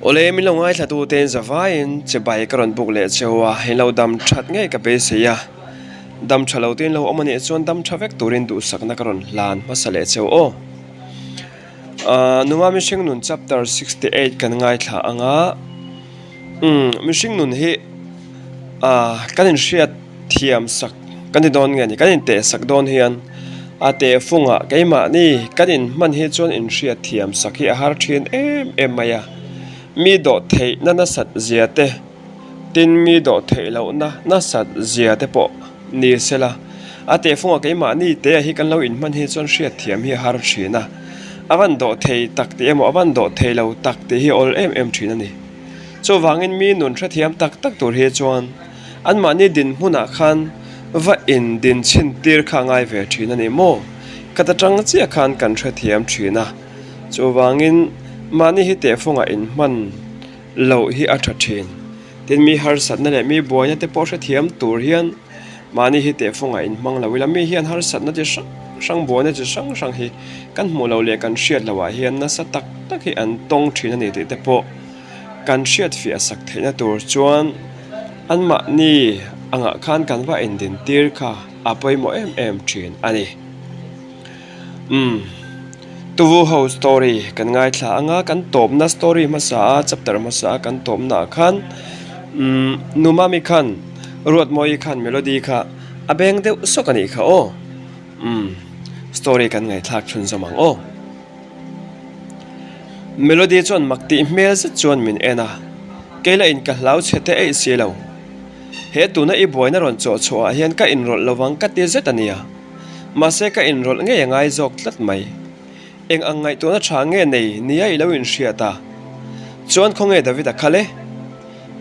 Awle min lo ngaithla tu te zavaiin chibai ka rawn buk leh cheu a, in lo dam that ngei ka beisei a, dam tha lo te in lo awm a nih chuan dam tha vek turin duhsakna ka rawn hlan hmasa leh cheu aw. Ahh nunga mihring nun chapter 68 kan ngaithla ang a, umm mihring nun hi ahh kan inhriat thiam sak kan ni dawn nge ni kan inteh sak dawn hian a tehfungah keimahni kan inhman hi chuan inhriat thiam sak hi a har thin em em mai a, mi dawh theihna nasat zia te tin mi dawh theih lohna nasat zia te pawh ni sela a tehfungah keimahni te hi kan lo inhman hi chuan hriat thiam hi a har thin a, a van dawh thei tak tih emaw a van dawh thei lo tak tih hi a awl em em thin a ni. Chuvangin mi nun hrethiam tak tak tur hi chuan anmahni dinhmunah khan va in din chhin tir kha a ngai ve thin a ni maw? Ka ta tang chiah khan kan hrethiam thin a, chuvangin mahni hi tehfungah inhman loh hi a tha thin. Tin mi harsatna leh mi buaina te pawh hrethiam tur hian mahni hi tehfungah inhmang lo ila, mi hian harsatna chi hrang hrang buaina chi hrang hrang hi kan hmuh loh leh kan hriat loh ah hian nasa tak tak hi an tawng thin a ni tih te pawh kan hriat fiah sak theihna tur chuan anmahni angah khan kan va indin tir kha a pawimawh em em thin a ni. Umm Tuvu ho story kan ngaithla ang a kan tawpna story hmasa a chapter hmasa a kan tawpna ah khan umm Nu Mami khan Ruatmawi khan Melody kha a beng deuh sawk a nih kha aw umm story kan ngaihthlak chhunzawm ang aw. Melody chuan mak tih hmel zet chuan min en a, kei lah in ka hlau chhe te eih si lo. He tuna i buaina rawn chawh chhuah ah hian ka inrawlh lovang ka ti zet a nia. Mahse ka inrawlh ngei a ngai zawk tlat mai. Eng ang ngaihtuahna tha nge nei nia i lo inhriat a? Chuan khawnge David a khal e?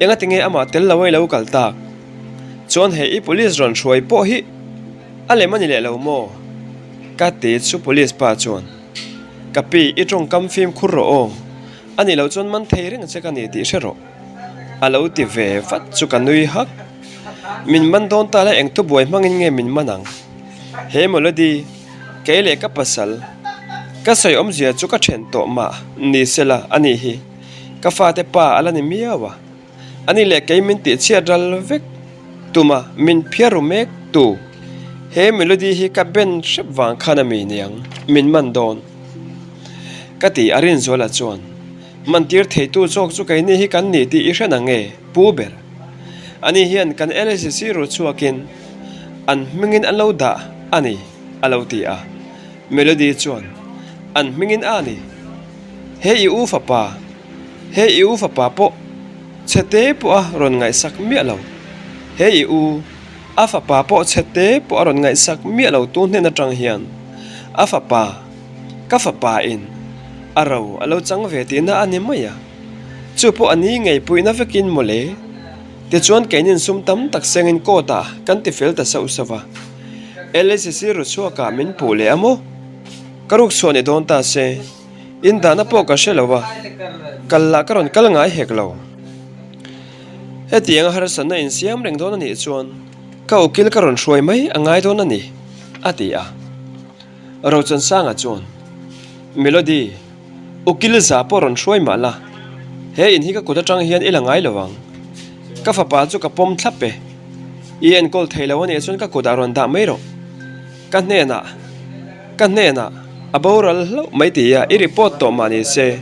Engati nge amah tel lo a i lo kal tak? Chuan he i police rawn hruai pawh hi a lem a ni leh lo maw? Ka ti chu police pa chuan, Ka pi, i tawngkam fimkhur rawh aw, a nih loh chuan man thei reng che ka ni tih hre rawh. A lo ti ve vat chu ka nui hak. Min man dawn ta la eng thubuai hmangin nge min man ang? He Melody, kei leh ka pasal, ka sawi awmzia chu ka then tawh mah ni sela a nih hi, ka fate pa a la ni miau a. Ani leh kei min tih chhiat ral vek tuma min phiar ru mek tu he Melody hi ka ben hrep vang khan a mi niang min man dawn ka ti a Rinzuala chuan man tir theitu zawk chu keini hi kan ni tih i hre na nge pu ber ani hian kan LSC ru chhuakin an hmingin an lo dah a ni a lo ti a Melody chuan an hmingin a ni he i u fapa He i u fapa pawh chhe te pawh a rawn ngaihsak miah lo. He i u a fapa pawh chhe te pawh a rawn ngaihsak miah lo tu hnen atang hian a fapa ka fapa in a ro a lo chang ve tihna a ni mai a. Chu pawh a ni ngei puihna vekin mawle. Tichuan keinin sum tam tak sengin court ah kan ti fel ta sauh sauh va. LACC ruchhuak ah min puh leh a maw? Ka ruk chhuah ni dawn ta se. In dahna pawh ka hre lo a, kal lah ka rawn kal ngai hek lo. Hetiang a harsatna insiam reng dawn a nih chuan ka ukil ka rawn hruai mai a ngai dawn a ni, a ti a. Rochansanga chuan, Melody, ukil za pawh rawn hruai mah la, he in hi ka kut atang hian i la ngai lo ang. Ka fapa chu ka pawm thlap e. I enkawl thei lo a nih chuan ka kutah rawn dah mai rawh. Ka hnenah, ka hnenah a boral hlauh mai ti a, i report tawh mah ni se,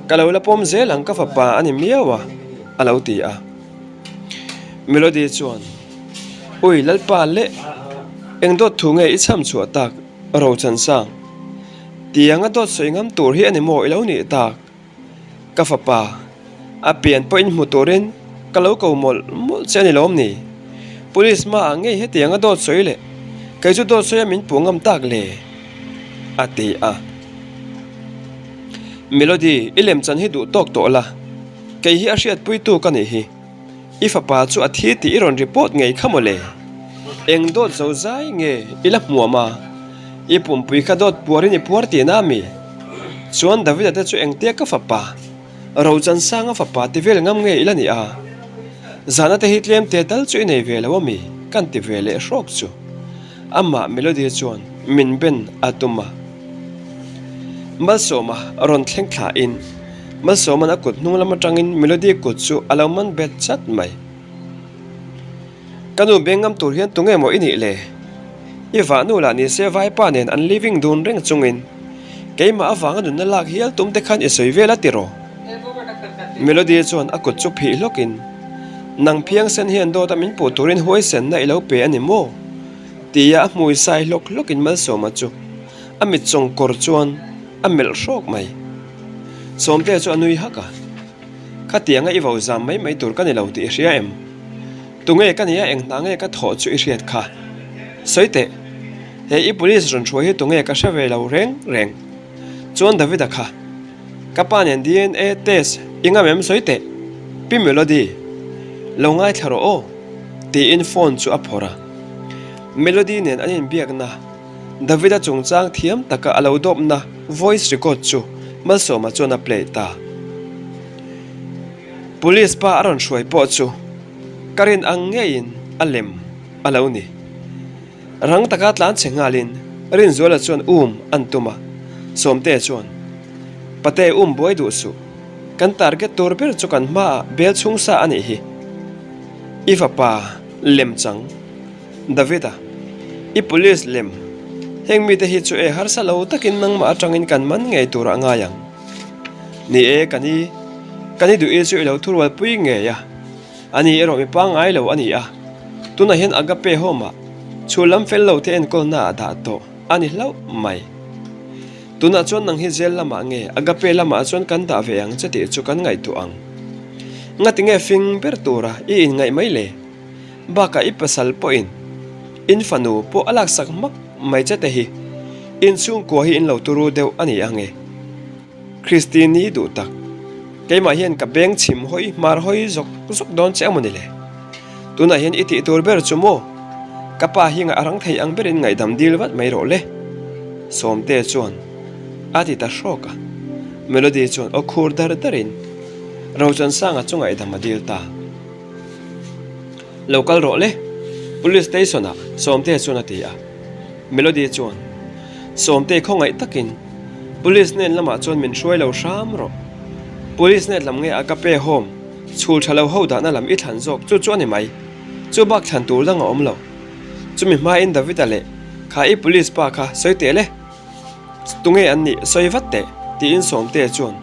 ka lo la pawm zel ang ka fapa a ni miau a, a lo ti a. Melody chuan, Ui Lalpa leh, eng dawt thu nge i chham chhuah tak Rochansang? Tianga dawt sawi ngam tur hi a ni maw i lo nih tak? Ka fapa, a pian pawhin hmu turin ka lo ko mawlh mawlh che a ni lawm ni? Police hmaah ngei hetianga dawt sawi leh kei chu dawt sawi a min puh ngam tak le? a ti a. Melody, i lemchan hi duh tawk tawh la, kei hi a hriatpuitu ka nih hi. I fapa chu a thi tih i rawn report ngei kha mawle. Eng dawt zo zai nge i la hmuam a? I pumpui kha dawt puarin i puar tihna a mi? Chuan Davida te chu engtia ka fapa, Rochansanga fapa ti vel ngam nge i la nih a? Zahna te hi tlem te tal chu i nei ve lo a mi? Kan ti ve leh hrawk chu. Amah Melody chuan min ben a tum a. Malsawma rawn thleng thlain Malsawma'n a kut hnung lam atangin Melody kut chu a lo man bet chat mai. Ka nu beng ngam tur hian tunge maw i nih le? I vahnu lah nise vaipa nen an living dun reng chungin keimah avanga nunna lak hial tum te khan i sawi vel a tiraw? Melody chuan a kut chu phih hlawkin, Nang phiangsen hian dawta min puh turin huaisenna i lo pe a ni maw? Tia a hmui sai hlawk hlawkin Malsawma chu a mit chawng kawr chuan a melh hrawk mai. Sawmtea chu a nui hak a, Khatianga i vo zam mai mai tur ka ni lo tih i hria em? Tunge ka nia eng hna nge ka thawh chu i hriat kha? Sawi teh, he i police rawn hruai hi tunge ka hre ve lo reng reng. Chuan Davida kha, ka pa nen DNA test i ngam em sawi teh, Pi Melody, lo ngaithla rawh aw, tiin phone chu a phawrh a. Melody nen an inbiakna Davida chungchang thiam taka a lo dawpna voice record chu Malsawma chuan a play ta. Police pa a rawn hruai pawh chu ka rin ang ngeiin a lem a lo ni. Rang taka tlan chhe nghalin Rinzuala chuan um an tum a, Sawmtea chuan, Pate um buai duh suh, kan target tur ber chu kan hmaah bel chhung sa a nih hi. I fapa lem chang. David-a, I police lem, heng mite hi chu e harsa lo takin nangmah atangin kan man ngei turah ngai ang. Ni e, kan i, kan i duh i chu i lo thurual pui ngei a, ani erawh mi pangngai lo a ni a, tunah hian Agape Home-ah chhul lam fel lo te enkawlna ah dah tawh a ni hlauh mai. Tunah chuan nang hi jail lamah nge Agape lamah chuan kan dah ve ang che tih chu kan ngaihtuah ang. Ngatinge fing ber tura i inngaih mai le? Bakah i pasal pawhin in fanu pawh a laksak hmak mai che te hi in chhungkua hi in lo turu deuh a ni ang e. Christine-i duh tak, keimah hian ka beng chhim hawi hmar hawi zawk zawk dawn che emaw ni le? Tunah hian i tih tur ber chu maw? Ka pa hi a rang thei ang berin ngaihdam dil vat mai rawh le. Sawmte chuan a ti ta hrawk a, Melody chuan aw khur dar darin Rochansanga chu ngaihdam a dil ta. Lo kal rawh le, Police Station ah Sawmte chuan a ti a. Melody chuan, Sawmte khawngaih takin Police hnen lamah chuan min hruai lo hram rawh. Police hnen lam nge a ka pe home chhul tha lo ho dahna lam i thlan zawk chu chu a ni mai. Chu bak thlan tur dang a awm lo. Chumi hmain David-a leh kha i Police pa kha sawi teh le. Tunge an nih sawi vat teh tiin Sawmte chuan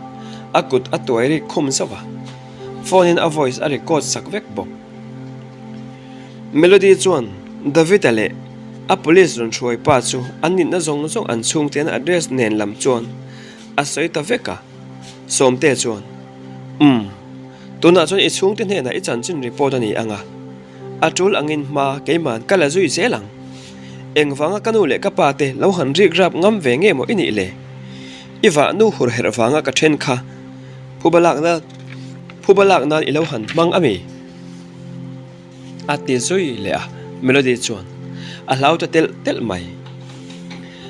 a kut a tuai rik khum zauh a. Phone in a voice a record sak vek bawk. Melody chuan David-a leh a police rawn hruai pa chu an nihna zawng zawng an chhungte an address nen lam chuan a sawi ta vek a. Sawmte chuan, Umm, tunah chuan i chhungte hnenah i chanchin report a ni ang a, a tul angin hma keiman ka la zui zel ang. Engvanga ka nu leh ka pa te lo han rik rap ngam ve nge maw i nih le? I vahnu hur herh vanga ka then kha Phuba lakna Phuba lak nan i lo han hmang a mi? A ti zui leh a, Melody chuan a hlau ta telh telh mai.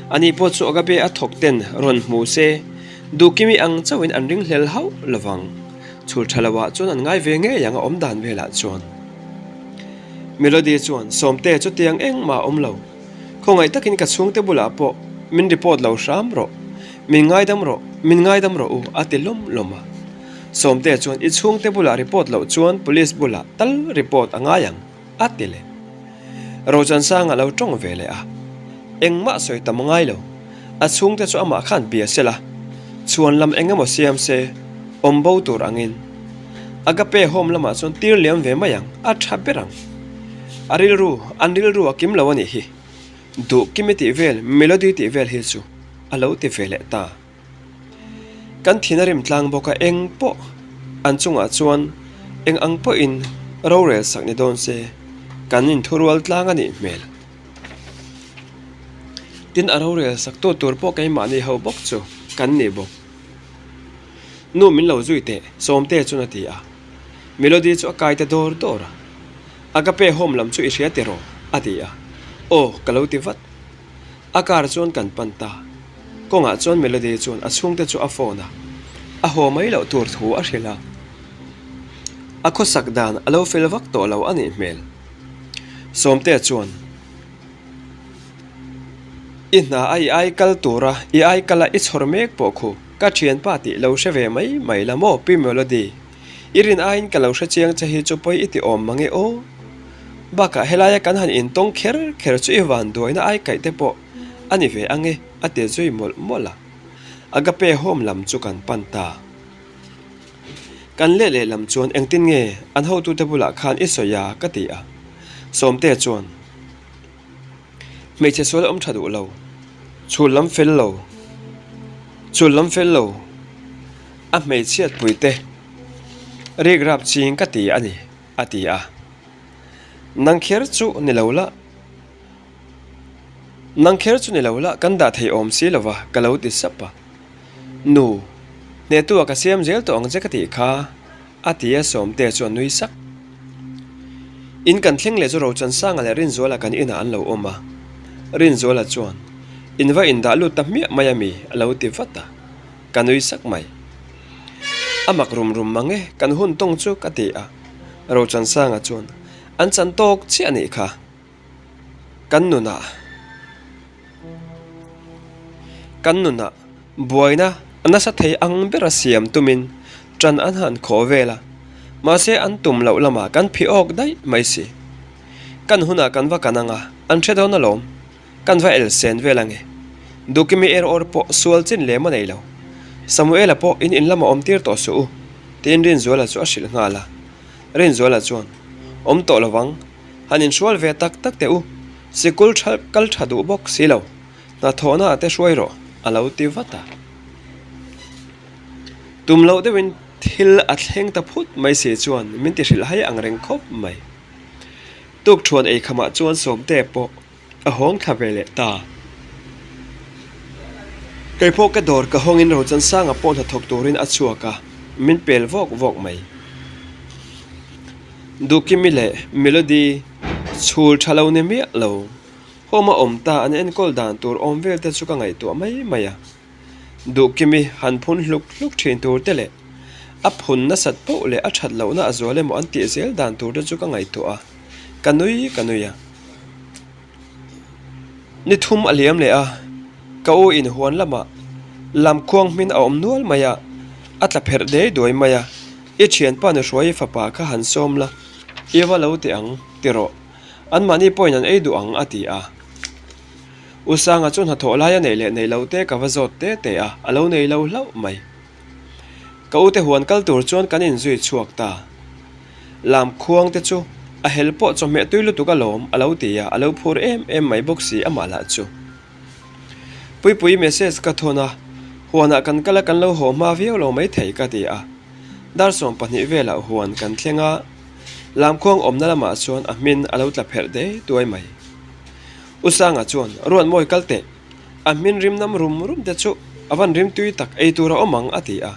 Ani pawh chu Agape a thawk ten rawn hmu se, Duhkimi ang chauhin an ringhlel hauh lovang. Chhul tha lo ah chuan an ngai ve ngei ang a awm dan velah chuan. Melody chuan Sawmte chutiang engmah a awm lo. Khawngaih takin ka chhungte bulah pawh min report lo hram rawh. Min ngaidam rawh, min ngaidam rawh u, a ti lawm lawm a. Sawmtea chuan i chhungte bulah report loh chuan police bulah tal report a ngai ang, a ti leh. Rochansanga lo tawng ve leh a. Engmah sawi tam a ngai lo. A chhungte chu amah khan bia se la, chhuan lam eng emaw siam se, awm bo tur angin. Agape home lamah chuan tir liam ve mai ang, a tha ber ang. A rilru, an rilru a kim lo a nih hi. Duh kimi tih vel, melody tih vel hi chu a lo ti ve leh ta. Kan thin a rim tlang bawk a, eng pawh an chungah chuan eng ang pawhin rorel sak ni dawn se kan inthurual tlang a nih hmel. Tin a rorel sak tu tur pawh keimahni ho bawk chu kan ni bawk. Nu min lo zui teh, Sawmte chuan a ti a. Melody chu a kai ta dawr dawr a. Agape home lam chu i hria tiraw? a ti a. Aw, ka lo ti vat. A car chuan kan pan ta. Kawngah chuan Melody chuan a chhungte chu a phone a, a haw mai loh tur thu a hrilh a. A khawsak dan a lo fel vak tawh lo a nih hmel. Sawmtea chuan. I hna a i ai kal tura i ai kala i chhawr mek pawh khu ka thianpa tih lo hre ve mai mai la maw Pi Melody? I rin aiin ka lo hre chiang che hi chu pawi i ti awm mange aw. Bakah helaia kan han intawng kher kher chu i van duaina ai kaih te pawh a ni ve ange a ti zui mawlh mawlh a. Agape home lam chu kan pan ta. Kan leh lehlam chuan engtin nge an hotute bulah khan i sawi a ka ti a. Sawmtea chuan. Hmeichhe sual awm tha duh lo. Chhul lam fel lo. Chhul lam fel lo. A hmeichhiat puite rik rap ching ka ti a ni, a ti a. Nang kher chu ni lo la. Nang kher chu ni lo la kan dah thei awm si lo va, ka lo ti sap a. Nu, hnehtu ah ka siam zel tawh ang che ka tih kha. A ti a, Sawmtea chu a nui sak. In kan thleng leh chu Rochansanga leh Rinzuala kan inah an lo awm a. Rinzuala chuan, In va indah lut ta hmiah mai a mi? a lo ti vat a. Ka nui sak mai. A mak rum rum mang e, kan hun tawng chu ka ti a. Rochansanga chuan, An chan tawk chiah a nih kha. Kan nunah Kan nunah buaina a nasa thei ang bera siam tumin ṭan an han khawh vel a, mahse an tum loh lamah kan phi awk daih mai si. Kan hunah kan va kan ang a, an hre dawn alawm. Kan va el sen vel ange. Dukimi er awr pawh sual chin lem a nei lo. Samuela pawh in in lamah awm tir tawh suh u, tiin Rinzuala chu a hrilh nghal a. Rinzuala chuan, Awm tawh lovang. Han inhrual ve tak tak teh u, sikul tha kal tha duh bawk si lo, hnathawhna ah te hruai rawh, a lo ti vat a. Tum loh deuhin thil a thleng ta phut mai si chuan min ti hrilh hai ang reng khawp mai. Tukthuan eikhamah chuan Sawmte pawh A hawng thla ve leh ta. Kei pawh ka dawr ka hawngin Rochansanga pawh hnathawk turin a chhuak a, min pel vawk vawk mai. Duhkimi leh Melody chhul tha lo ni miah lo, home a awm ta an enkawl dan tur awm vel te chu ka ngaihtuah mai mai a. Duhkimi han phun hluk hluk thin tur te leh a phun nasat poh leh a that lohna a zual emaw an tih zel dan tur te chu ka ngaihtuah a, ka nui ka nui a. Ni thum a liam leh a, ka u in huan lamah lamkhuang hmin a awm nual mai a, a tla pherh dei duai mai a, i thianpa nu hruai fapa kha han sawm la, i va lo ti ang ti rawh, anmahni pawhin an ei duh ang a ti a. U Sanga chu hnathawh lai a neih leh neih loh te ka va zawt te te a, a lo nei lo hlauh mai. Ka ute huan kal tur chuan kan inzui chhuak ta. Lam khuang te chu a hel pawh chawhmeh tui lutuk alawm a lo ti a, a lo phur em em mai bawk si amah lah chu. Puipui message ka thawn a, huanah kan kal a kan lo haw hma viau lo maithei ka ti a. Dar 12 velah huan kan thleng a, lamkhuang awmna lamah chuan a hmin a lo tla pherh dei duai mai. U Sanga chuan, Ruatmawi kal teh, a hmin rim nam rum rum te chu a van rim tui tak ei tur a awm ang a ti a,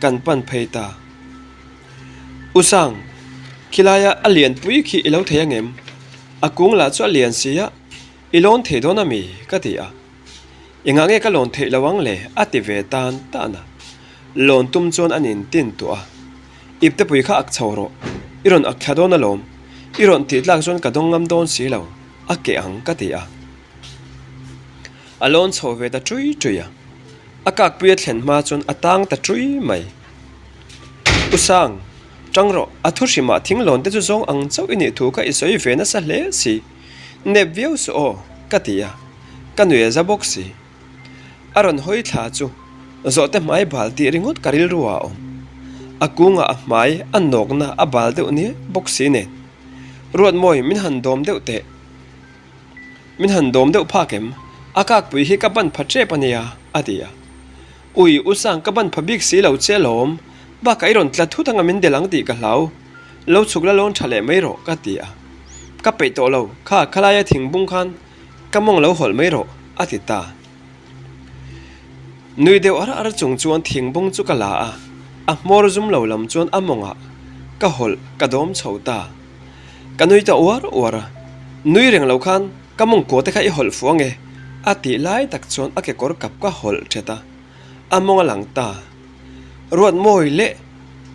kan pan phei ta. U Sang, khilaia a lian pui khi i lo thei angem? A kung lah chu a lian si a, i lawn thei dawn a mi? ka ti a. Engah nge ka lawn theih lo ang le? a ti ve tan tan a. Lawn tum chuan an intin tuah a. Iptepui kha ak chho rawh, i rawn ak thla dawn alawm, i rawn tih tlak chuan ka dawng ngam dawn si lo. A keh ang ka ti a. A lawn chho ve ta ṭui ṭui a. A kakpui a thlen hma chuan a tang ta ṭui mai. U Sang, ṭang rawh, a thu hrimah thinglawn te chu zawng ang chauh i nih thu kha i sawi ve nasa hle si. Nep viau suh aw, ka ti a. Ka nui a za bawk si. A rawn hawi thla chu zawhte hmai bal tih ringawt ka rilru ah a awm. A kungah a hmai a nawkna a bal deuh nia bawk si nen. Ruatmawi, min han dawm deuh teh. Min han dawm deuh phak em? A kakpui hi ka ban pha tep a nia, a ti a. Ui, u Sang, ka ban pha bik si lo che alawm. Bakah i rawn tla thut anga min del ang tih ka hlau. Lo chhuk la lawn tha leh mai rawh, ka ti a. Ka peih tawh lo, kha khalaia thingbung khan ka mawng lo hawlh mai rawh, a ti ta. Nui deuh ar ar chung chuan thingbung chu ka la a, a hmawr zum lo lam chuan a mawngah ka hawlh ka dawm chho ta. Ka nui ta uar uar a, nui reng lo khan ka mawngkua te kha i hawlh fuh ange a tih lai tak chuan a kekawr kap ka hawlh thet a, a mawng a lang ta. Ruat mawi leh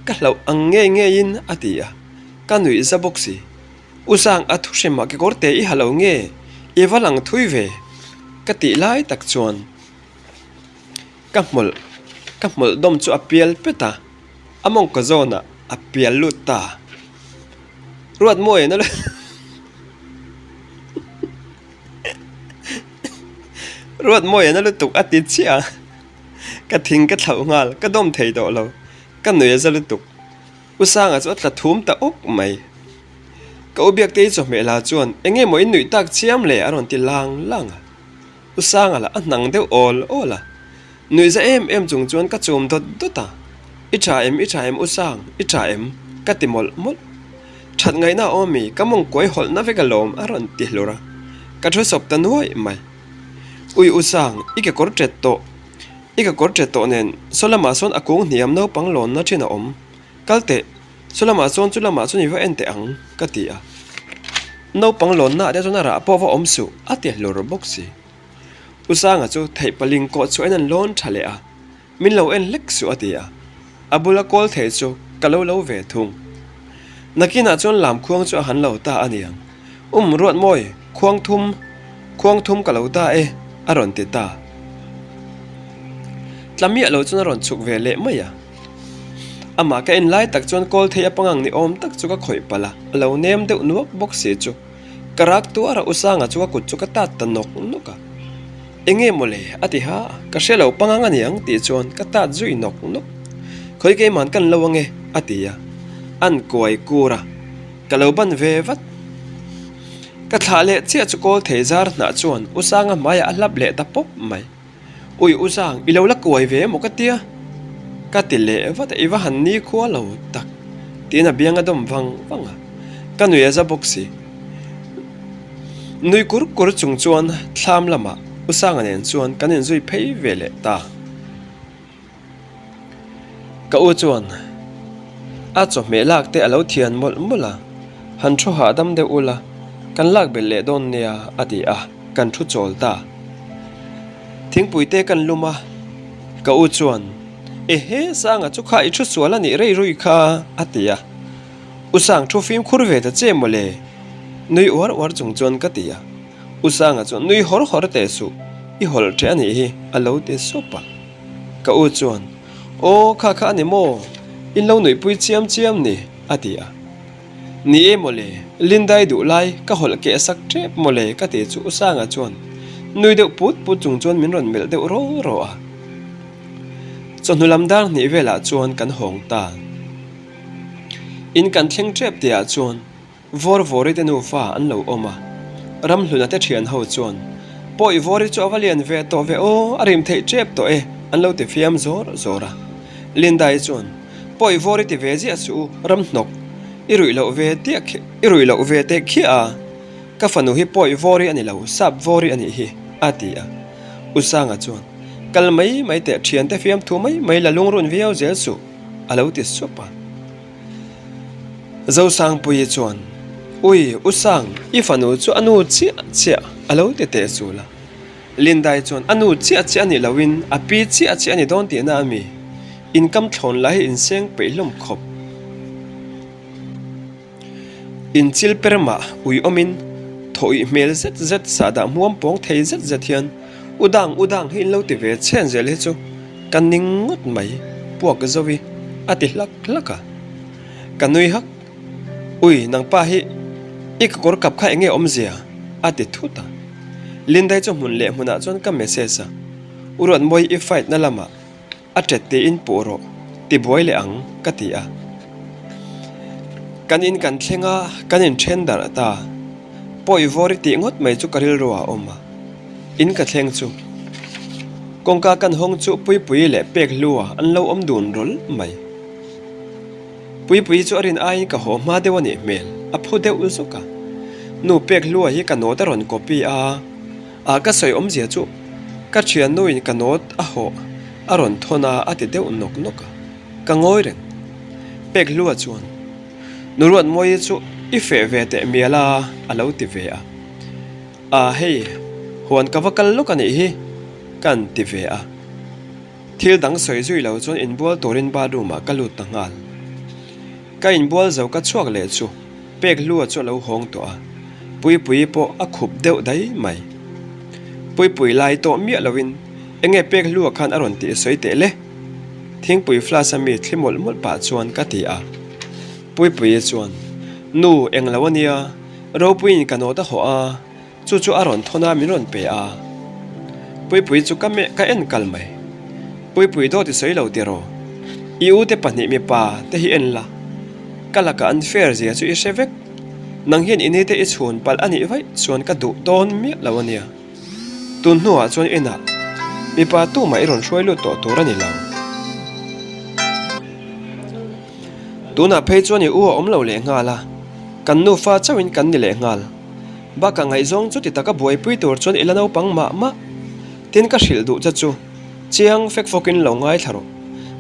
ka hlauh ang ngei ngeiin a ti a, ka nuih za bawk si. U Sang, a thu hrim ah kekawr te i ha lo nge? I va lang thui ve. Ka tih lai tak chuan ka hmawlh ka hmawlh dawm chu a pial pet a, a mawngkaw zawnah a pial lut ta. Ruatmawiin a Ruatmawiin a lutuk a ti chiah a, ka thing ka thlauh nghal, ka dawm thei tawh lo, ka nuih a za lutuk. U Sanga chu a tla thum ta awk mai. Ka u Biaktei chawhmeh la chuan eng nge maw in nuih tak chiam le a rawn ti lang lang a. U Sanga lah a hnang deuh awl awl a. Nuih za em em chung chuan ka chum dawt dawt a. I tha em, i tha em U Sang, i tha em? ka ti mawlh mawlh. That ngaihna a awm i, ka mawng kuai hawlhna vek alawm a rawn ti hlur a. Ka thu sawp ta nuaih mai. Ui U Sang, i kekawr tet tawh. I kekawr tet tawh nen saw lamah sawn a kung hniam naupang lawnna thin a awm. Kal teh, chu lamah chuan chu lamah chuan i va en teh ang, ka ti a. Naupang lawnna ah te chuan a rah pawh va awm suh, a ti hlur bawk si. U Sanga chu theih paling kawh chhuahin an lawn tha leh a, min lo en hlek suh a ti a. A bula kawl thei chu ka lo lo ve thung. Nakinah chuan lam khuang chu a han lo ta a niang. Um Ruatmawi, khuang thum, khuang thum ka lo ta e, a rawn ti ta. Tla miah lo chuan a rawn chhuk ve leh mai a. Amah ka en lai tak chuan kawl thei a pangang ni awm tak chu ka khawih palh a, a lo nem deuh nuak bawk si chu. Ka rak tuar a, U Sanga chu ka kut chu ka tat ta nawk nawk a. Enge maw le? a ti ha a, ka hre lo pangang a niang tih chuan ka tat zui nawk nawk. Khawi keiman kan lo ange a ti a, an kuai kur a, ka lo ban ve vat. Ka thlah leh chiah chu kawl thei zar hnah chuan U Sanga hmaiah a hlap leh ta pawp mai. Ui u Zang, i lo la kuai ve emaw ka tia? Ka ti leh vat a, i va han ni khua lo tak tiin a biang a dawm vang vang a, ka nui a za bawk si. Nui kur kur chung chuan thlam lamah U Sanga nen chuan kan inzui phei ve leh ta. Ka u chuan a chawhmeh lak te a lo thian mawlh mawlh a, han thu hahdam deuh ula, kan lak belh leh dawn nia a ti a, kan thu chawl ta. Thingpui te kan lum a, ka u chuan Ehe Sanga chu kha i thu sual a nih rei rui kha a ti a, U Sang thu fimkhur ve ta che mawle nui uar uar chung chuan ka ti a. U Sanga chuan nui hawr hawr teh suh, i hawlh ṭeh a nih hi a lo ti sup a. Ka u chuan, Aw, kha kha a ni maw? In lo nuihpui chiam chiam ni, a ti a. Ni e mawle, Lindai duh lai ka hawlh keh sak ṭep mawle ka ti chu U Sanga chuan nui deuh put put chung chuan min rawn melh deuh raw raw a. Chawhnu lam dar hnih velah chuan kan hawng ta. In kan thleng ṭep tihah chuan Vawr Vawri te nufa an lo awm a, Ramhluna te thian ho chuan, Pawi Vawri chu a va lian ve tawh ve aw, a rim theih tep tawh e, an lo ti fiam zawr zawr a. Lindai chuan, Pawi Vawri ti ve ziah suh u, Ramhnawk, i ruih loh ve tiah khi, i ruih loh ve teh khiah a, ka fanu hi Pawi Vawri a ni lo, Sap Vawri a nih hi, a ti a. U Sanga chuan, Kal mai mai teh, thiante fiamthu mai mai la lungrun viau zel suh, a lo ti sup a. Zosangpuii chuan, Ui, U Sang, i fanu chu a nu chiah chiah a lo ti teh chul a. Lindai chuan, A nu chiah chiah a nih loin a pi chiah chiah a ni dawn tihna a mi? In kam thlawn lai hi inseng peih hlawm khawp. In chil per mah ui awmin thawih hmel zet zet sahdah hmuam pawng thei zet zet hian U Dang, U Dang hi in lo ti ve chhen zel hi chu ka ning ngawt mai, puak zo i a ti hlak hlak a. Ka nui hak, Ui, nangpa hi i kekawr kap kha enge awmzia? a ti thut a. Lindai chu hmun leh hmunah chuan ka message a, U Ruatmawi i fight na lamah A ṭet tiin puh rawh, ti buai leh ang, ka ti a. Kan in kan thleng a, kan inṭhen darh ta. Pawi vawr i tih ngawt mai chu ka rilru ah a awm a. In ka thleng chu. Kawngka kan hawng chu Puipuii leh Pekhlua an lo awm dun rawlh mai. Puipuii chu a rin aiin ka haw hma deuh a nih hmel, a phu deuh zuk a. Nu Pekhlua hi ka nawt a rawn copy a. A ka sawi awmzia chu ka thiannuin ka nawt a hawh a rawn thawn a a ti deuh nawk nawk a, ka ngawi reng. Pek hlua chuan, Nuruatmawii chu i feh ve teh mial a a lo ti ve a. A hei, huan ka va kal lawk a nih hi, ka an ti ve a. Thil dang sawi zui lo chuan inbual turin bathroom ah ka lut ta nghal. Ka inbual zo ka chhuak leh chu pek hlua chu a lo hawng tawh a, Puipuii pawh a khup deuh dai mai. Puipui lai tawh miah loin enge pek hlua khan a rawn tih sawi teh le? Thingpui flask a mi thli mawlh mawlh pah chuan ka ti a. Puipuii chuan, Nu, englo a nia, Ropuiin ka nawt a hawh a, Chu chu a rawn thawn a, min rawn pe a. Puipui chu ka meh ka en kal mai. Puipui dawt i sawi lo tiraw? I u te pahnih mipa te hi en la. Ka lakah an fair zia chu i hre vek. Nang hian i ni te i chhun palh a nih vaih chuan ka duh dawn miah lo a nia. Tun hnuah chuan inah mipa tumah i rawn hruai lut tawh tur a ni lo. Tunah phei chuan i u a awm lo leh nghal a, kan nufa chauhin kan ni leh nghal. Bakah ngaihzawng chuti taka buaipui tur chuan i la naupang mah mah. Tin ka hrilh duh che chu, chiang fek fawkin lo ngaithla rawh.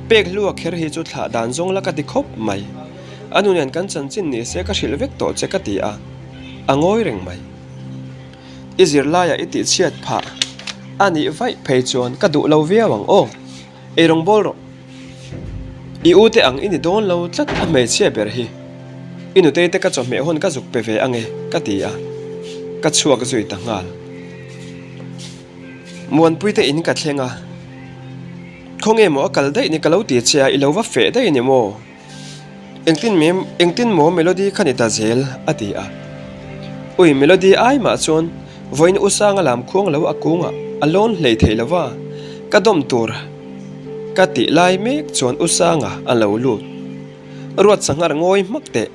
Pek hlua kher hi chu thlah dan zawng la ka ti khawp mai. A nu nen kan chanchin ni se ka hrilh vek tawh che ka ti a, a ngawi reng mai. I zirlaiah i tihchhiat phah a nih vaih phei chuan ka duh lo viau ang aw. Ei rawng bawl rawh. I u te ang i ni dawn lo tlat a hmeichhia ber hi. I nutei te ka chawhmeh hawn ka zuk pe ve ange ka ti a, ka chhuak zui ta nghal. Muanpui te in ka thleng a, Khawnge maw a kal daih ni ka lo ti che a, i lo va feh daih ni maw? Engtin me engtin maw Melody kha ni ta zel? a ti a. Ui Melody ai mah chuan vawiin u Sanga lam khuang lo a kungah a lawn hlei thei lo va, ka dawm tur ka tih lai mek chuan u Sanga a lo lut. Ruat sanghar ngawi hmak teh.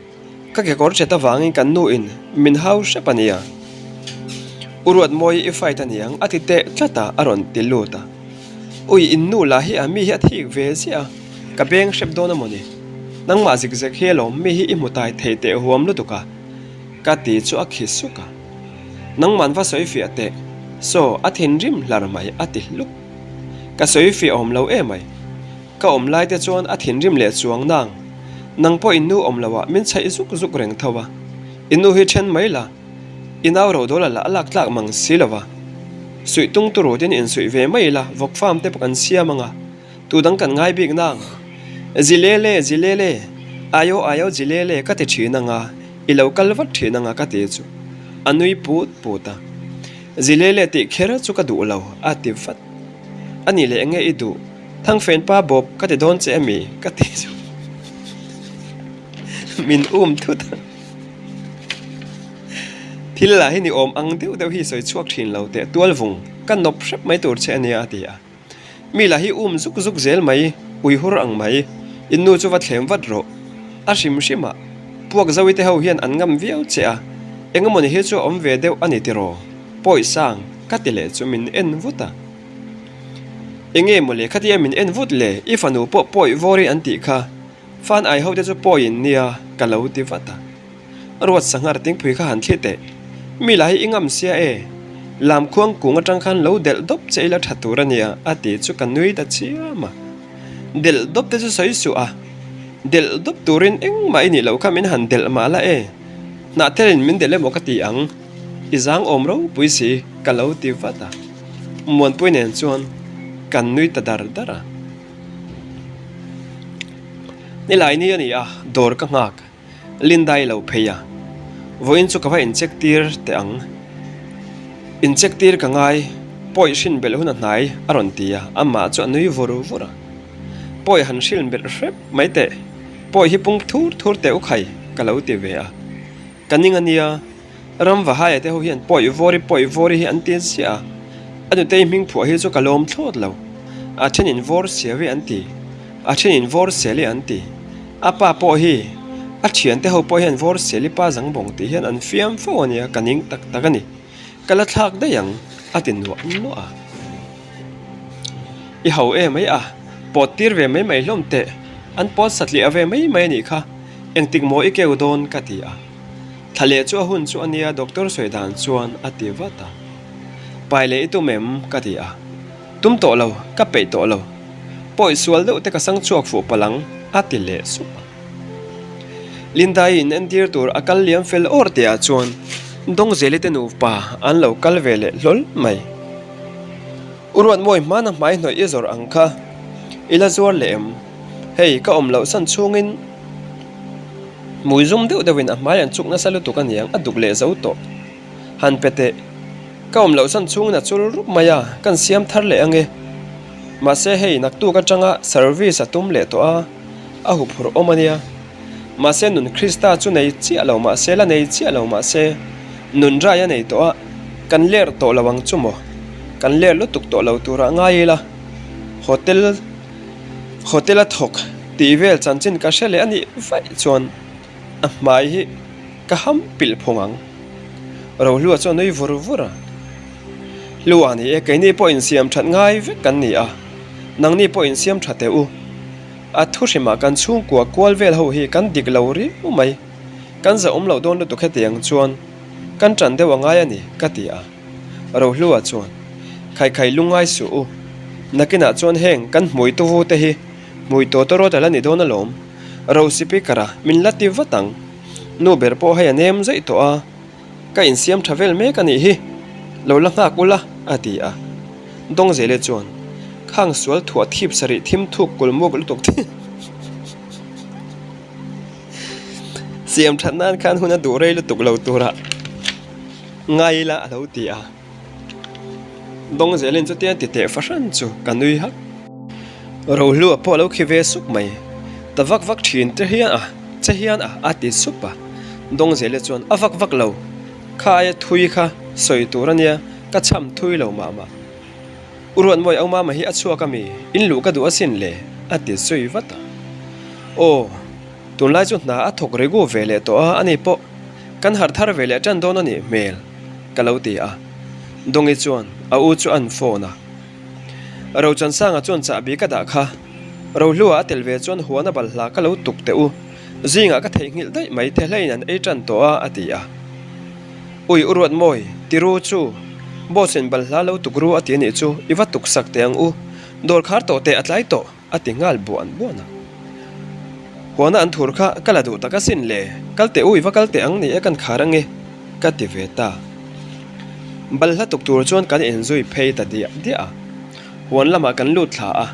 Ka kekawr chet avangin kan nu in min hau hrep a nia. U Ruatmawi i fight a niang a ti teh tlat a, a rawn ti lut a. Ui in nu lah hi a mi hi a thik ve ziah a, ka beng hrep dawn a mawni. Nangmah zik zek hi alawm mi hi i hmu tai thei teh huam lutuk a, ka ti chu a khi suk a. Nangman va sawi fiah teh, saw a thinrim hlar mai a ti hluk. Ka sawi fiah awm lo emai. Ka awm lai te chuan a thinrim leh chuang nang. Nang pawh in nu awm lo ah min chhaih zuk zuk reng tho a. I nu hi then mai la. I nau ro dawl a lah a lak tlak mang si lo va. Suih tung turu tin in suih ve mai ila vawk farm te pawh kan siam ang a. Tu dang kan ngai bik nang. Zilele zilele aio aio zilele ka ti thin ang a, i lo kal vat thin ang a ka ti chu a nui put put a. Zilele tih kher chu ka duh lo a ti vat. A nih leh enge i duh? Thangfen pa bawp ka ti dawn che ami? Ka ti chu min um thut a. Thil lah hi ni awm ang deuh deuh hi sawi chhuak thin lo teh tual vung ka nawp hrep mai tur che ania a ti a. Mi lah hi um zuk zuk zel mai, ui hur ang mai. In nu chu va thlem vat rawh. A hrim hrim a, puak Zoe te ho hian an ngam viau che a, engemawni hi chu a awm ve deuh a ni tiraw? Pawi sang ka ti leh chu min en vut a. Enge mawle khatia min en vut le, i fanu pawh pawi vawr i an tih kha, fan ai ho te chu pawi in nia ka lo ti vat a. Ruat sanghar tingpui kha han thli teh, mi lah hi i ngam sia e, lam khuang kung atang khan lo delh dawp che ila tha tur a nia a ti chu ka nui ta chiam a. Delh dawp te chu sawi suh a, delh dawp turin engmah i nih loh kha min han delh mah la e, hnahtelin min delh emaw ka ti ang. I zang awm ropui si ka lo ti vat a, Muanpui nen chuan kan nui ta dar dar a. Nilai ni a ni a, dawr ka nghak, Lindai lo phei a, vawiin chu ka va incheck tir teh ang. Incheck tir ka ngai, pawi hrin belh hun a hnai a rawn ti a, amah chu a nui vur vur a. Pawi han hrilh belh hrep mai teh, pawi hi pung thur thur teh u khai ka lo ti ve a. Ka ning a nia, ram Vahaia te ho hian pawi vawri pawi vawri hi an ti ziah a, a nutei hming phuah hi chu ka lawm thlawt lo. A thenin vawr siawi an ti, a thenin vawr seli an ti. A pa pawh hi, a thiante ho pawh hian vawr seli pa zangbawng tih hian an fiam fo a nia, ka ning tak tak a ni. Ka la thlak daih ang, a ti nuah nuah a. I ho em mai a, pawt tir ve mai mai hlawm teh, an pawt satliah ve mai mai a nih kha. Engtik maw i keu dawn ka ti a. Thla leh chu a hun chu a nia doctor sawi dan chuan a ti vat a. Pai leh i tum em ka ti a. Tum tawh lo, ka peih tawh lo. Pawi sual deuh te ka sang chhuak fuh palh ang a ti leh sup a. Linda-i in entir tur a kal liam fel awr tih ah chuan Dawngzeli te nupa an lo kal ve leh hlawl mai. U Ruatmawi hmana hmai hnawih i zawrh ang kha i la zuar leh em? Hei, ka awm loh san chhungin hmui zum deuh deuhin a hmai an chuk nasa lutuk aniang a duk leh zo tawh. Han pe teh. Ka awm loh san chhungin a chul rup mai a, kan siam thar leh ange. Mahse hei naktuk atanga service a tum leh tawh a, a huphurh awm a nia. Mahse nun Krista chu nei chiah lo mahse la nei chiah lo mahse nun rai a nei tawh a, kan ler tawh lo ang chu maw? Kan ler lutuk tawh lo turah ngai ila hotel hotel a thawk tih vel chanchin ka hre leh a nih vaih chuan a hmai hi ka ham pilh phung ang. Rohlua chu a nui vur vur a. Hlua ni e, keini pawh insiam that ngai vek kan ni a, nangni pawh insiam tha teh u. A thu hrimah kan chhungkua kual vel ho hi kan dik lo riau mai. Kan zahawm loh dawn lutuk hetiang chuan kan tan deuh a ngai a ni, ka ti a. Rohlua chuan, Khaikhai lungngai suh u. Nakinah chuan heng kan hmui tuvu te hi hmui tawtawrawt a la ni dawn alawm. Ro speaker a min la ti vat ang. Nu ber pawh hei a nem zaih tawh a, ka insiam tha vel mek a nih hi, lo la nghak ula, a ti a. Dawngzele chuan, Khang sual thuah thip sarih thim thuk kulmuk lutuk thi siam that nan khan hun a duh rei lutuk lo turah ngai ila a lo ti a. Dawngzelin chutia ti teh fahran chu ka nui hak. Rohlua pawh a lo khi ve sup mai. Ta vak vak thin te hian a, che hian a, a ti sup a. Dawngzela chuan a vak vak lo. Kha aia thui kha sawi tur a nia, ka cham thui lo mah mah. U Ruatmawi au mama hi a chhuak a mi, in luh ka duh asin le, a ti zui vat a. Aw, tunlai chu hna a thawk regu ve leh tawh a, ani pawh kan harh thar ve leh tan dawn a nih hmel, ka lo ti a. Dawngi chuan a u chu an phone a. Rochansanga chuan chahbi ka dah kha. Rohlua a tel ve chuan huan a balhla ka lo tuk teh u. Zingah ka theihnghilh daih mai the hlein an ei tan tawh a, a ti a. Ui u Ruatmawi, ti ru chu. Boss in balhla lo tuk ru a ti anih chu, i va tuk sak teh ang u. Dawr khar tawh teh a tlai tawh, a ti nghal buan buan a. Huana an thur kha ka la duh tak asin le, kal teh u i va kal teh ang ni e kan khar ange, ka ti ve ta. Balhla tuk tur chuan kan inzui phei ta diah diah a. Huan lamah kan lut thla a,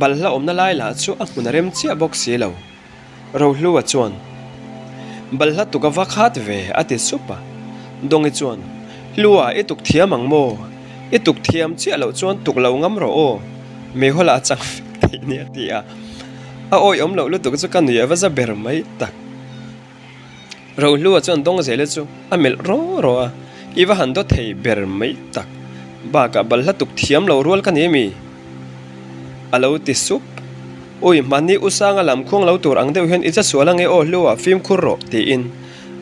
balhla awmna lai lah chu a hmun a rem chiah bawk si lo. Rohlua chuan, Balhla tuk a va khat ve, a ti sup a. Dawngi chuan, Hlua, i tuk thiam ang maw? I tuk thiam chiah loh chuan tuk lo ngam rawh aw, Meihawl ah a chang fek theih nia a ti a. A awihawm loh lutuk chu ka nui a va za ber mai tak. Rohlua chuan Dawngzela chu a melh raw raw a, I va han daw thei ber mai tak, bakah balhla tuk thiam lo rual ka ni ami? A lo ti sup. Ui, hmanni U Sanga lam khuang lo tur ang deuh hian i che sual ange aw Hlua, fimkhur rawh, tiin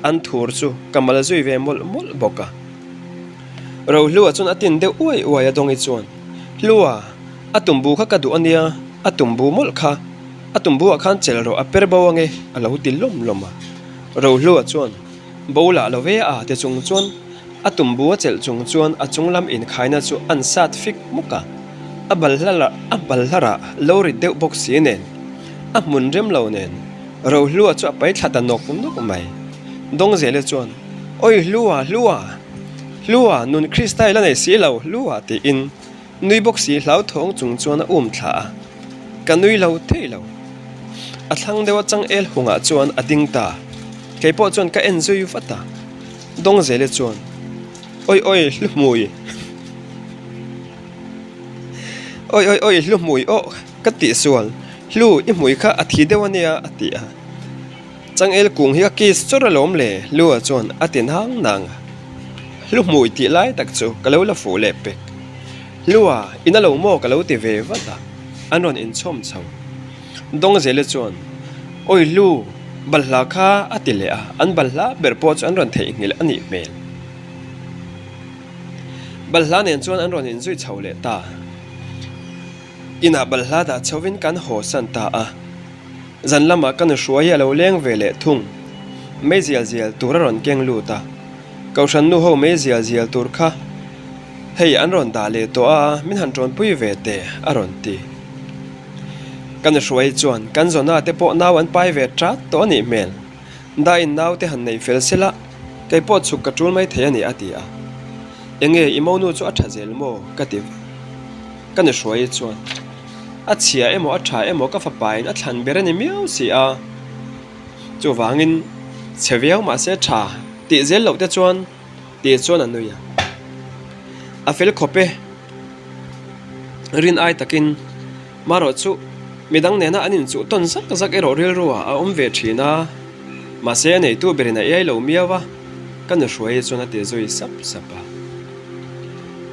an thur chu ka mal zui ve mawlh mawlh bawk a. Rohlua chuan a tin deuh uai uai a Dawngi chuan, Hlua, a tumbu kha ka duh ania, a tumbu mawlh kha. A tumbu ah khan chelh rawh a per bo ange a lo ti lawm lawm a. Rohlua chuan bo lah lo ve a ti chung chuan a tumbu a chelh chung chuan a chung lam inkhaina chu an sat fik hmuk a. A balhla a balhlarah lo rit deuh bawk si nen a hmun rem lo nen Rohlua chu a pai thla ta nawk nawk mai. Dawngzele chuan Awi Hlua Hlua Hlua nun Krista i la nei si lo Hlua tiin Nui bawk si hlauthawng chung chuan a um thla a, ka nui lo thei lo. A thlang deuh a changel hungah chuan a ding ta, kei pawh chuan ka en zui vat a. Dawngzele chuan, Awi awi hlu hmui, awi awi awi hlu hmui aw ka tihsual, hlu i hmui kha a thi deuh a nia a ti a. Changel kung hi a kiss chawr alawm le, Lua chuan a ti nang nang a. Hlu hmui tih lai tak chu ka lo la fuh leh pek. Lua, in a lo maw ka lo ti ve vat a, an rawn inchhawm chho. Dawngzele chuan, Awi Hlu, balhla kha a ti leh a, an balhla ber pawh chu an rawn theihnghilh a nih hmel. Balhla nen chuan an rawn inzui chho leh ta. Inah balhla dah chhovin kan haw san ta a. Zan lamah ka nu hruai hi a lo leng ve leh thung. Mei zial zial tur a rawn keng lut a. Kohhran nu ho mei zial zial tur kha hei an rawn dah leh tawh a, min han tawnpui ve teh a rawn ti. Ka nu hruai chuan kan zawna te pawh nau an pai ve tat tawh a nih hmel. Dain nau te han nei fel sela, kei pawh chhuk ka tul mai thei a ni a ti a. Enge i monu chu a tha zel maw? ka ti vat. Ka nu hruai chuan a chhia emaw a tha emaw ka fapa in a thlan ber a ni miau si a, chuvangin chhe viau mahse tha tih zel loh te chuan tih chuan a nui a. A fel khawp e. Rin ai takin marawh chu midang nena an inchuh tawn zak zak erawh rilru ah a awm ve thin a, mahse a neitu berin a iai lo miau a, ka nuhruai hi chuan a ti zui sap sap a.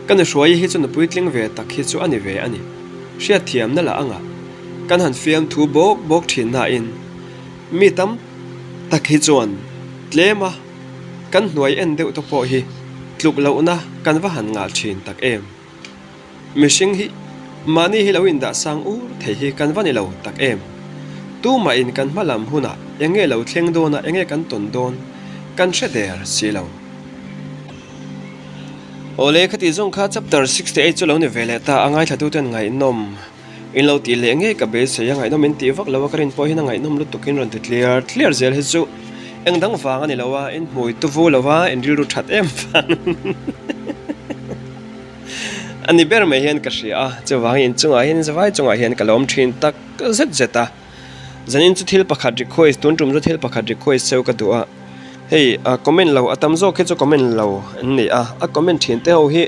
Ka nuhruai hi chu nupui tling ve tak hi chu a ni ve a ni. Hriatthiamna lah anga kan han fiam thu bawk bawk thin nain mi tam tak hi chuan tlem a kan hnuai en deuh te pawh hi tluk lohna kan va han ngah thin tak em. Mihring hi mahni hi lo indah sang ur thei hi kan va ni lo tak em. Tumahin kan hma lam hunah eng nge lo thleng dawn a eng nge kan tawn dawn kan hre der si lo. Awle khati zawng kha chapter 68 chu lo ni ve leh ta a ngaithlatuten ngaihnawm in lo tih leh ngei ka beisei a ngaihnawm in tih vak lo a ka rin pawh hian a ngaihnawm lutuk in rawn ti tliar tliar zel hi chu eng dang vang a ni lo a in hmui tu vu lo a in rilru that em vang a ni ber mai hian ka hria a chuvangin inchungah hian zavai chungah hian ka lawm thin tak zet zet a. Zanin chu thil pakhat request tun tum chu thil pakhat request cheu ka duh a hei ah comment lo a tam zawk hi chu comment lo an ni a a comment thin te ho hi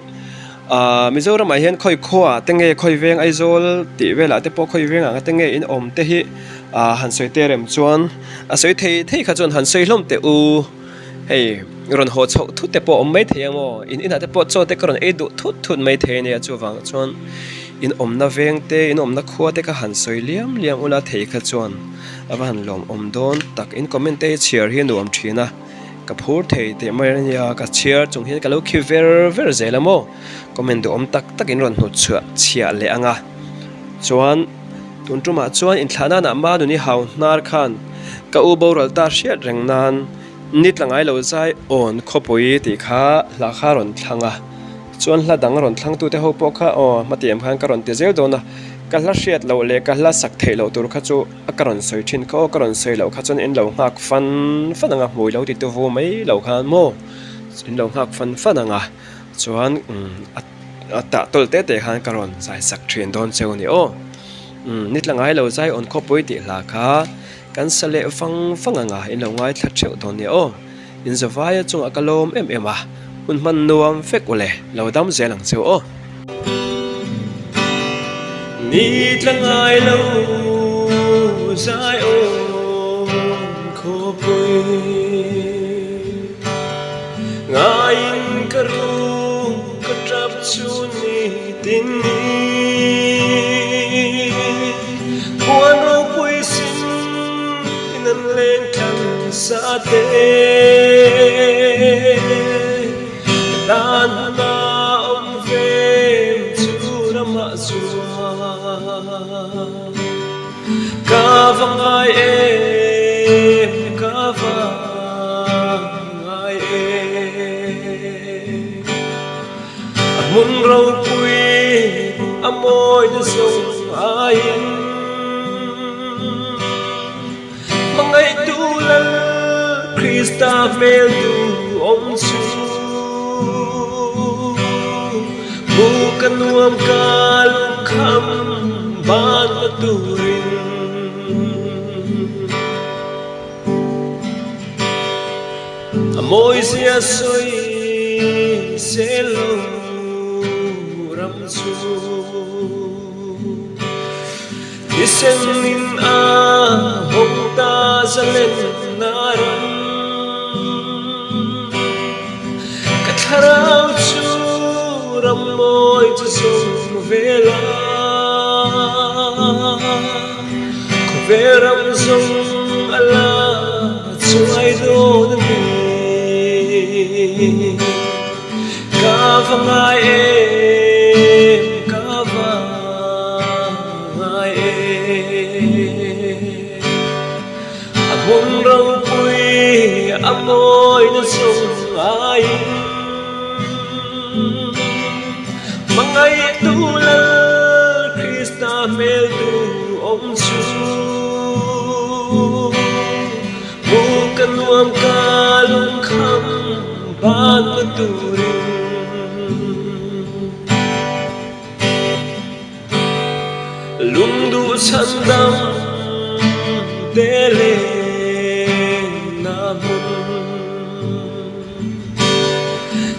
ah Mizoram ah hian khawi khuaah te nge khawi veng Aizawl tih velah te pawh khawi veng ah te nge in awm te hi ah han sawi te rem chuan a sawi thei thei kha chuan han sawi hlawm teh u. Hei rawn haw chhoh thut te pawh a awm mai thei ang aw, in inah te pawh chaw te ka rawn ei duh thut thut mai thei a nia chuvang chuan in awmna veng te in awmna khua te kha han sawi liam liam ula thei kha chuan a va han lawmawm dawn tak in comment te hi chhiar hi a nuam thin a ka phur thei teh mai a nia ka chhiar chung hian ka lo khi ver ver zel a maw comment duhawm tak tak in rawn hnut chhuah chhiah leh ang a chuan. Tun tumah chuan inthlah nanah Manuni hau hnar khan ka u boral ta hriat reng nan ni tla ngai lo zai awn khawpui tih kha hla kha rawn thlang a, chuan hla dang rawn thlangtute ho pawh kha aw hmatiam khan ka rawn ti zel dawn a, ka hla hriat loh leh ka hla sak theih loh tur kha chu a ka rawn sawi thin kha aw ka rawn sawi loh kha chuan in lo nghak fan fan ang a, hmui lo ti tu vu mai lo khan maw in lo nghak fan fan ang a, chuan a. A tah tawlh te te khan ka rawn zai sak thin dawn cheu ni aw. Umm ni tla ngai lo zai awn khawpui tih hla kha kan sa leh fang fang anga in lo ngaithla theuh dawn nia aw. In zavaia chungah ka lawm em em a, hun hman nuam vek ule lo dam zel ang cheu aw. Ni tla ngai lo zai awn khawpui. Ngaiin ka rum ka tap chu ni tin ni Puan ropui sin in an leng thlan sa te Ka tan hun a awm ve chu ramah chuan Ka va ngai em ka va ngai em A hmun ropui a mawi na zawng aiin Hmangaihtu Lal Krista hmel du awm chu Hmu ka nuam ka lungkham ban la turin. A mawizia sawi sel lo ram chu Thisen in a hawng ta zalen na ram Ka thlarau chu ram mawi chu zawng vel a. Khawvel ram zawng a la chuai dawn a ni. Ka va ngai em, ka va ngai em. A hmun ropui a mawina zawng aiin. Hmangaihtu Lal Krista hmel tu awm chu Hmu ka nuam ka lungkham ban na turin. Lungduh chhandam te lehna hmun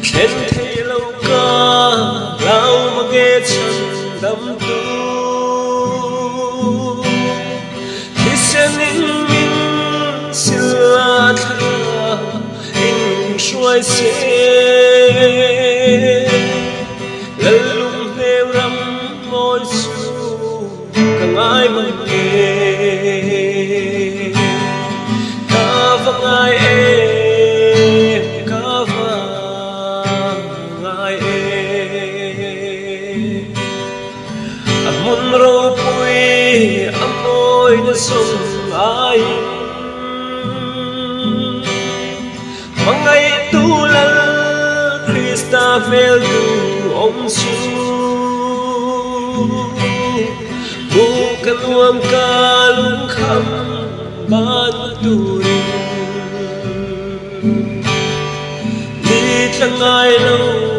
Thlen thei lo ka. se. Lallung hmel ram mawi chu ka ngai mang e. Ka va ngai em, ka va ngai em. A hmun ropui a mawina zawng aiin Hmangaihtu Lal Krista hmel duhawm chu Hmuh ka nuam ka lungkham ban turin Ni tla ngai lo.